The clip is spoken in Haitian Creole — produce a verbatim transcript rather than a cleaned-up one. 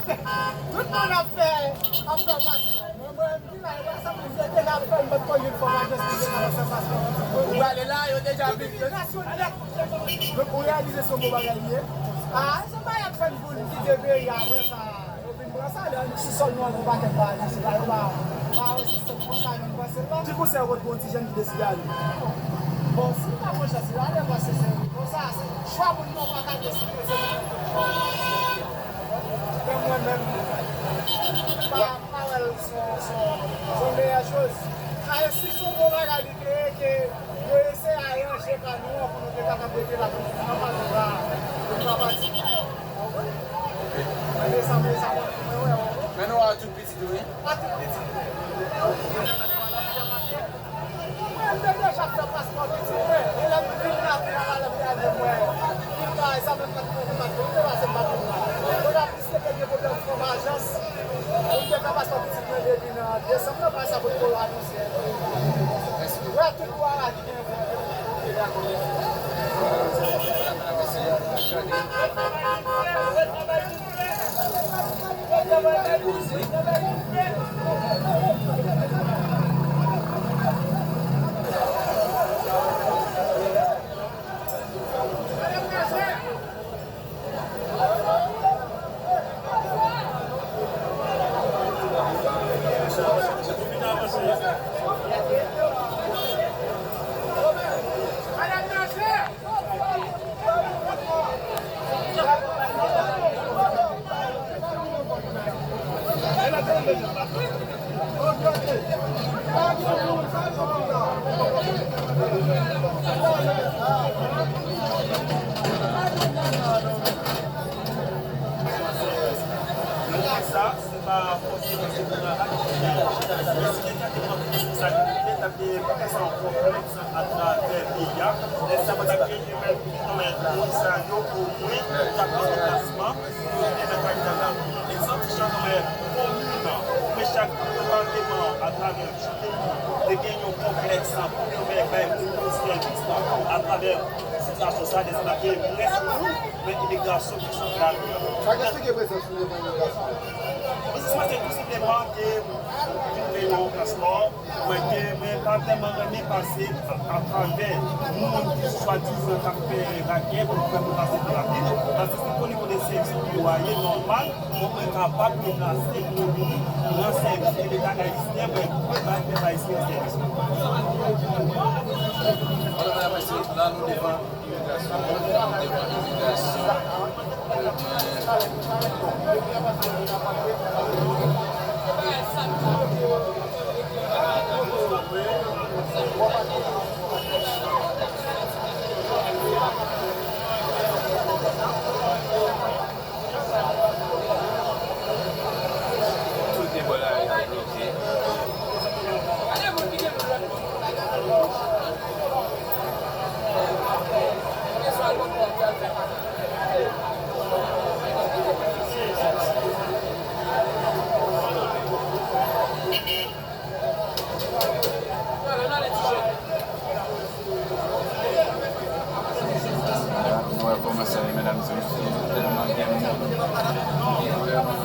Tout moun ap fè, ap fè paspò. Mwen, mwen, m di la, yo pa sanble vle ke n ap fè, m pa t konn youn fò m al deskize nan fè paspò. Ou prale la, yo deja vin. Tout imigrasyon nèt. Donk, ou reyalize se yon bon bagay li ye? A, se yon bagay y ap fè n pou n kite peyi a, apre sa, yo vin pran sa, lè si sòl nou an gon pakèt bagay, se la, yo pa, pa osi senp konsa, yo vin pran sèlman. Ki konsèy ou pot pou yon ti jèn ki deside ale? Bon, si m ta pran chans, li ale, paske se konsa, se chwa moun nan, ou pa ka deside, se moun nan. Men mwen menm, m pa, m pa wè l se yon, se yon, se yon meyè choz. A, e si se yon bon bagay li te ye, ke yo eseye aranje ka nou an pou nou te kapab rete la, pou nou pa, pou nou pa, pou nou pa pati. Ou konprann? Men se sa, men se sa, mwen, mwen, mwen, mwen. Men nou a tout pitit ou, wi. A tout pitit. Mwen, m te deja fè paspò pitit mwen. E lè m vin la, pou m al avè mwen. Vin la, e sa menm pa t pou, pa t pou, m te pase m pa t vin la. Kounye a, plis ke te gen pwoblèm fòm ajans, pou m te fè paspò pitit mwen depi nan desanm nan, pa sa potko yo anonse. Wè, tout bò a la ki gen. Sa, se pa fòseman se pou nan aktivite. Paske si gen kèk moun ki sa ki te, ta te fè sa an konplèks atravè peyi a. Lè sa pa ta genyen, men, men, moun sa yo, omwen, ta pran deplasman, pou yo vin nan kapital la. Egzanp, jan nan, men, komin nan, men chak depatman, atravè chak peyi, te gen yon konplèks pou yo fè bay moun yo sèvis atravè sitiyasyon sa, desann ap gen prèske moun nan imigrasyon ki sou la. Sa k eksplike prezans nou devan imigrasyon? Biznis mwen se tou senpleman ke vin fè yon paspò. Mwen te, mwen pa tèlman renmen pase a, atravè moun ki swadizan k ap fè rakèt pou fè moun pase nan lapli. Paske si pou nivo de sèvis pou yo a ye nòmal, pou mwen kapab deplase pou mwen vini nan sèvis ke Leta ayisyen, mwen bay pèp ayisyen an sèvis. Madam, mesye, la nou devan imigrasyon, devan imigrasyon. Tout de bò lari a bloke. Nou wè kòman sa ye, medam e mesye, tèlman gen moun. Gen vrèman.